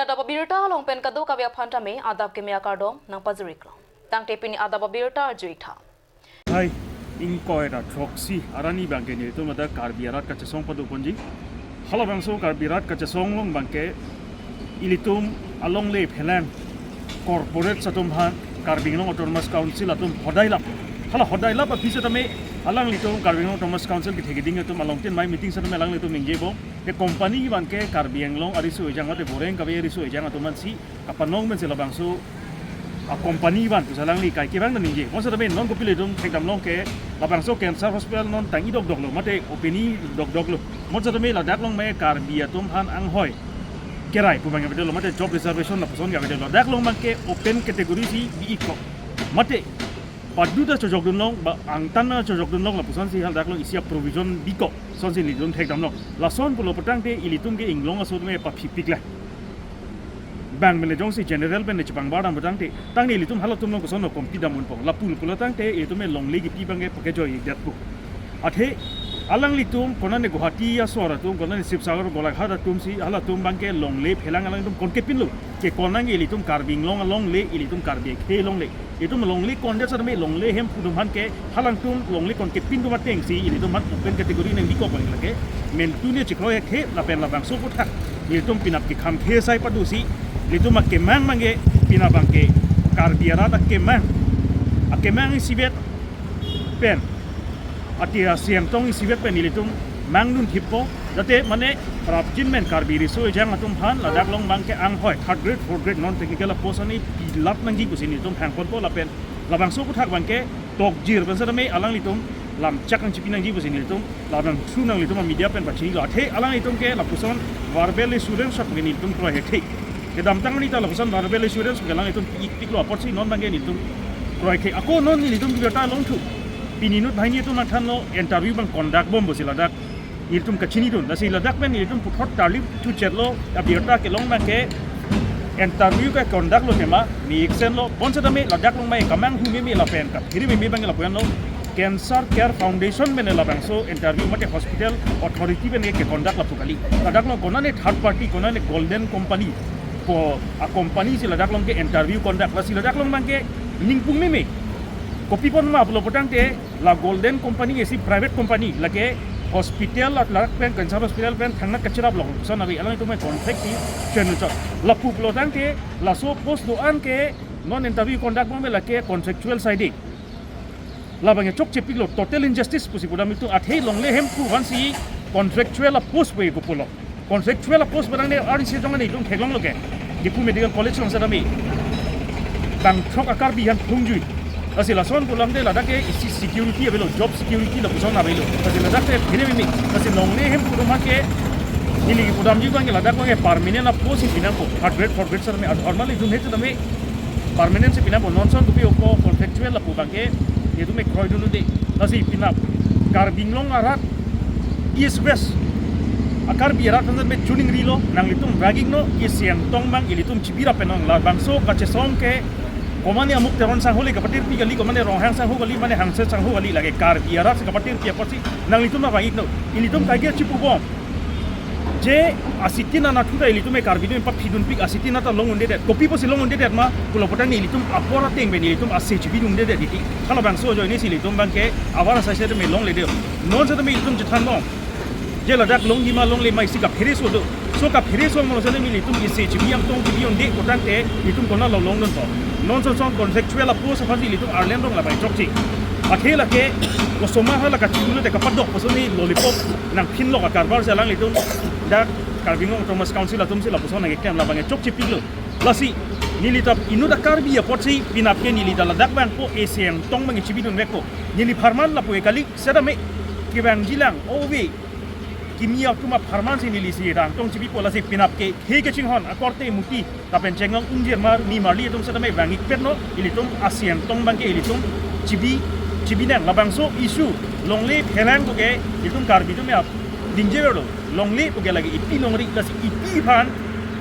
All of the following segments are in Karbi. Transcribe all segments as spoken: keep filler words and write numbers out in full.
Adap abirta along pen kadokave aphan tame adap keme akardom nangpajiriklo. Tangte pini adap abirta arjuitha. Hai, ingkoi ra throksi arni abangke nelitum ladak Karbi arat kachesong padoponji. Halabangso Karbi arat kachesong along abangke ilitum alongle phelang corporate atum aphan Karbi Anglong Autonomous Council atum hodai lap. Hala hodai lap aphi setame alanglitum Karbi Anglong Autonomous Council kethe keding atum along tin mai meeting setame alanglitum ningjebom. Ke company abangke Karbi Anglong ariso ejang mate Boreng kave ariso ejang atum aphansi kapanong pensi labangso a company abang pusi alangli kaike abang ningje. Mo setame non kopilo itum thekdamlong ke labangso cancer hospital non tang-i dokdoklo mate opening dokdoklo. Mo setame ladak along me Karbi atum aphan anghoi kerai pu abang avedetlo mate job reservation lapuson avedetlo. Ladak along abangke open category si bi-ikpo. Mate padu ta chojokdunlong ba angtan ta chojokdunlong lapusonsi haladak along isi a provision bikok. Lasonsi ilitum thekdamlong. Lason pulo putangte ilitum ke inglong aso me paphipiklo. Bang mele jongsi general pen chepangbar dam putangte, tangte ilitum halatum along kosonlo compete dam unpo. Lapu pulo tangte ilitum me longle kipi abangke pakejoi detpo. Athe alanglitum konane Guwahati asor atum, konane Sibsagar, Golaghat atumsi halatum abangke longle phelang alangtum konkepinlo. Ke konane ilitum Karbi Anglong alongle, ilitum Karbi akhei alongle. Itum longle kondet setame longle hemphu atum aphan ke halangtum longle konkepin atum atengsi ilitum aphan open category nang bikok abang lake. Mentu ne chiklo ek he lapen labangso aputhak ilitum pinap kekham khe sai padusi ilitum akemang abangke pinap abangke Karbi arat akemang, akemang isivet pen, athe aseng tong isivet pen ilitum mangdun thippo. Jate mane prapjin men Karbi riso ejang atum aphan ladak along abangke anghoi third grade, fourth grade, non technical a post ani pilap nangji pusi ilitum hangponpo lapen labangso aputhak abangke tokjir pen setame alanglitum lamchak nangchipi nangji pusi ilitum labang through nanglitum a media pen pachinilo. Athe alanglitum ke lapuson verbal assurance pen ilitum kroi hethe. Kedamtang arni ta lapuson verbal assurance ke alanglitum pi-ikpiklo apotsi non abangke ilitum kroikhe. Ako non ilitum birta longthu. Pini inut banghini atum nangthanlo interview abang conduct bom pusi ladak ilitum kachinidun. Lasi ladak pen ilitum puthot tarlip thuchetlo, abirta kelong abangke interview ke conduct lo tema, mi iksenlo, bonsetame ladak along mai kamanghu meme lapen kaphere meme abang lapuanlo. Cancer Care Foundation pen labangso interview mate hospital authority pen ke conduct lapu kali. Ladak along konane third party, konane Golden Company pu a company si ladak along ke interview conduct, lasi ladak along abangke ningpung meme. Kopi apot ma pulo putangte la Golden Company isi private company, lake hospital la ladak pen cancer hospital pen thangnat kachiraplo puson ave, alangtum contract si chenu chot. Lapu pulo tangte laso post do-an ke non interview conduct bom lake contractual side. Labang chokchepiklo, total injustice pusi pudam itum, athe longle hemphu aphansi contractual a post pu pulo. Contractual a post barang ne ari se jong ne itum theklonglo ke. Diphu Medical College along setame bang throk a Karbi aphan phungjui. Lasi lason pulo tangte ladak ke isi security avelo, job security lapuson avelo. Lasi ladak ke phere meme. Lasi longle hemphu atum ke neli kepudamji abangke ladak abangke permanent a post si pinangpo. Third grade, fourth grade setame adhormal itum he setame permanent si pinangpo. Non ason kopi opo contractual lapu abangke itum kroidun un'e. Lasi pinap Karbi Anglong arat East West a Karbi arat aphan me chuning rilo, nanglitum raging no, isi angtong abang ilitum chibirap pen ong. Labangso kachesong ke komane Amuk Teron sangho le kapatirpi kali, komane Ronghang sangho kali, mane Hangset sangho kali, lake Karbi arat si kapatirpi apotsi nanglitum nang vang-ikno. Ilitum kaike chipubom. Je asitin anatthu ta ilitum e Karbi atum paphidunpik, asitin ata long un'edet. Kopi pusi long un'edet ma pulo putangte ilitum apor ateng pen ilitum ase chibidun un'edet titi. Halabangso ajoine si ilitum abangke avar asai setame longledet. Non setame ilitum chethanbom. Je ladak longji ma longle ma isi kaphereso do. So kaphereso mo setame ilitum ase chibi angtong chibi un'e putangte ilitum konatlo longdunpo. Non ason ason contractual a post aphansi ilitum arleng dong labang chokche. Athe lake osomar hala kachibulo te kapadok puson ne lollipop nangphinlok a karbar si alanglitum dak Karbi Anglong Autonomous Council atumsi lapuson nangkeklem, labang chokchepiklo. Lasi neli ta inut a Karbi apotsi pinap ke neli ta ladak vangpo, ase angtong abang chibidunvekpo. Neli apharman lapu e kali setame kevangjilang ove kimi atum apharman si neli ase angtong chibipo, lasi pinap ke khei kachinghon akorte muti lapen chenglong ungjirmar nimarli atum setame vang-ikpetno, ilitum ase angtong abangke ilitum chibi, chibinang. Labangso issue longle phelang pu ke ilitum Karbi atum ya dingje verlo. Longle pu ke lake ipi longri, lasi ipi aphan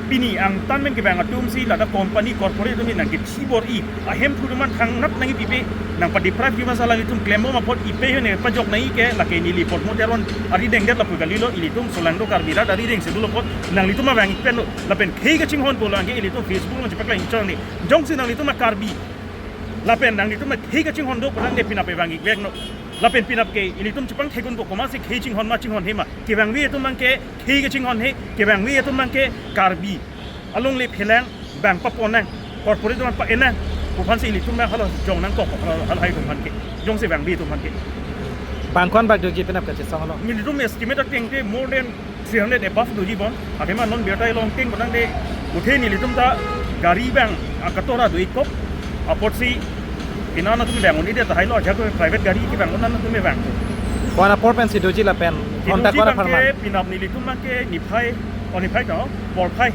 pini angtan pen kevang atumsi ladak company corporate atum nangkethibor-i, ahemphu atum aphan thangnat nangkipipe, Nangpa-deprive ji ma sa alanglitum klembom apot ipe hene pajok nangji ke lake neli Potmo Teron arideng det lapu kalilo, ilitum solangdo Karbi rat arideng si dolo apot nanglitum abang ik pen lo, lapen khei kachinghon pulo anke ilitum Facebook along chepaklang chong ni. Jongsi nanglitum a-Karbi lapen nanglitum akhei kachinghon do pulo anke pinap abang ik vek no. Lapen pinap ke ilitum chepangthekdun po komatsi khei chinghon ma chinghonhe ma. Kevangve atum abang ke khei kachinghonhe, kevangve atum abang ke Karbi alongle phelang bang paponang, corporate man pa-enang pu aphansi ilitum abang hala jong nangkok, hala, hala hai atum aphan ke, jongsi vangve atum aphan ke. Bang ko-an bak doji penap kachesong lo? Nelitum estimate ateng te more than three hundred above doji bon. Athema non birta along ting bonang de uthe nelitum ta gari abang akatora do-ik kok. Apotsi inan atum abang un-e det tahai lo, ajak private gari kevang un-an atum abang. Ko-an apor pensi doji lapen honta doji ko-an abang apharman? Ke pinap nelitum abang ke niphai, o niphai to, porphai,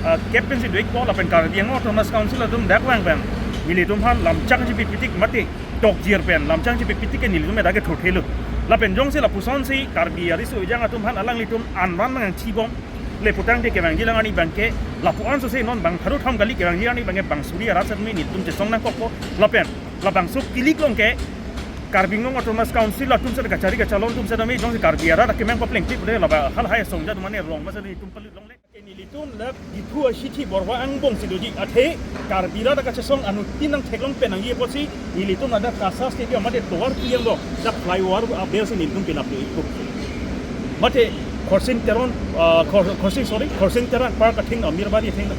ah, kep pensi do-ikpo lapen Karbi Anglong Autonomous Council atum dak vang abang nelitum aphan lamchang chipipitik mate tokjir pen lamchang chipipitik ke nelitum dak ke thurthelo. Lapen jongsi lapusonsi Karbi ariso ejang atum aphan alanglitum anvan nangchibom le putangte kevangjilang arni abang ke lapu-an sose non bang pharo tham kali, kevangji arni abang ke bang suri arat setame nelitum chesong nangkokpo. Lapen labangso kilik along ke Karbi Anglong Autonomous Council atum seta kachari kachalon atum setame jongsi Karbi arat akemang paplengpi pule laba halahai asong jat mane rong masa nelitum palut longle. Nelitum lak Dithu Ashithi Borwa angbong si doji athe Karbi rat akachesong anuttin nangtheklong pen nangji apotsi nelitum ladak KASA Stadium mate tovar piyang lo, dak flyover aber si nelitum pinap do-ikpo. Mate Khorsing Teron, ah, Khor-, Khorsing, sorry, Khorsing Terang Park atheng, Amir Bari atheng.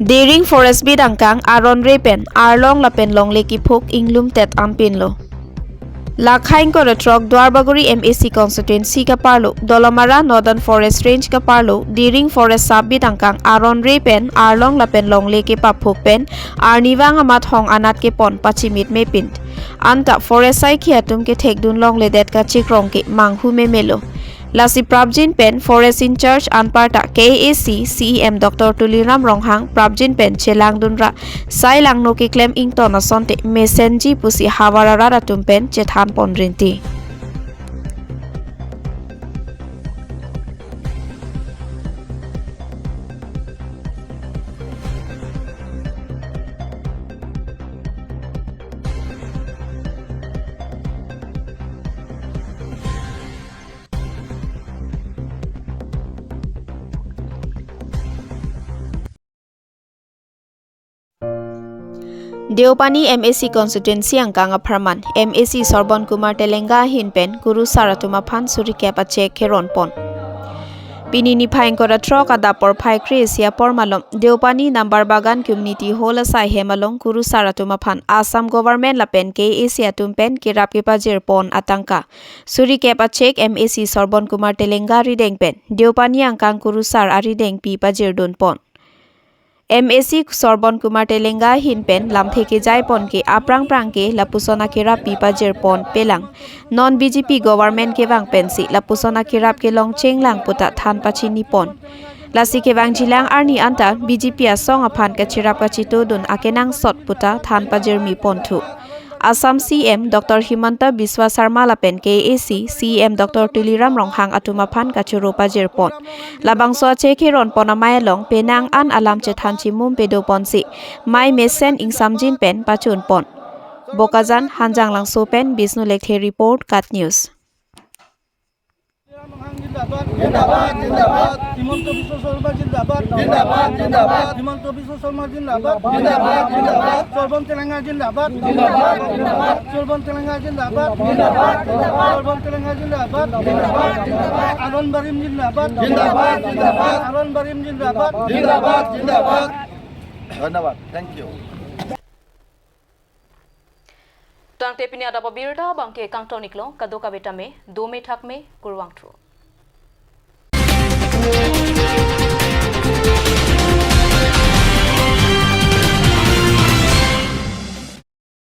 Diring Forest Beat angkang aron re pen arlong lapen longle kiphuk inglum tet anpinlo. Lakhain kore throk Duarbagori M A C constituency kaparlo, Dolamara Northern Forest Range kaparlo, Diring Forest Sub Beat angkang aron re pen arlong lapen longle kepaphuk pen arnivang amat hong anat kepon pachimit mepin. Anta forest saikhi atum kethekdun longledet kachikrong ke manghu memelo. Lasi prapjin pen Forest in-charge anparta K A A C C E M Doctor Tuliram Ronghang prapjin pen chelangdun ra sai langno keklem ington asonte mesenji pusi havar arat atum pen chethan pon rinti. Deopani M A C constituency angkang apharman M A C Sorbon Kumar Telenga ahin pen kurusar atum aphan suri kep a-cheque keron pon. Pini niphai ingkoi ra throk adap porphai kre-isi apor malom Deopani Nambar Bagan Community Hall asai hem along kurusar atum aphan Assam Government lapen K A A C atum pen kerap kepajir pon atangka suri kep a-cheque M A C Sorbon Kumar Telenga arideng pen Deopani angkang kurusar arideng pi pajirdun pon. M A C Sorbon Kumar Telenga ahin pen lamthe kejai pon ke aphrang phrang ke lapuson akerap pi pajir pon pelang. Non B J P government kevang pensi lapuson akerap kelong chenglang puta than pachini pon. Lasi kevangjilang arni anta B J P asong aphan kachirap kachitodun akenangsot puta than pajirmi ponthu. Assam C M Doctor Himanta Biswa Sarma lapen K A A C C E M Doctor Tuliram Ronghang atum aphan kachoro pajir pon. Labangso a-cheque keron pon amei along penang an alam chethan chimum pedo ponsi mei mesen ingsamjin pen pachun pon. Bokajan, Hanjanglangso pen Bishnu Lekthe report, KAT News. জিন্দাবাদ, জিন্দাবাদ। হিমন্ত বিশ্ব শৰ্মা জিন্দাবাদ। জিন্দাবাদ, জিন্দাবাদ। হিমন্ত বিশ্ব শৰ্মা জিন্দাবাদ। জিন্দাবাদ, জিন্দাবাদ। সৰ্বন তেলেংগা জিন্দাবাদ। জিন্দাবাদ, জিন্দাবাদ। সৰ্বন তেলেংগা জিন্দাবাদ। জিন্দাবাদ, জিন্দাবাদ। সৰ্বন তেলেংগা জিন্দাবাদ। জিন্দাবাদ, জিন্দাবাদ। আলম বাৰিম জিন্দাবাদ। জিন্দাবাদ, জিন্দাবাদ। আলম বাৰিম জিন্দাবাদ। জিন্দাবাদ, জিন্দাবাদ। ধন্যবাদ। Thank you. Tangte pini adap abirta abangke kangton-iklo, kadokave tame dome thakme, kurvangthu.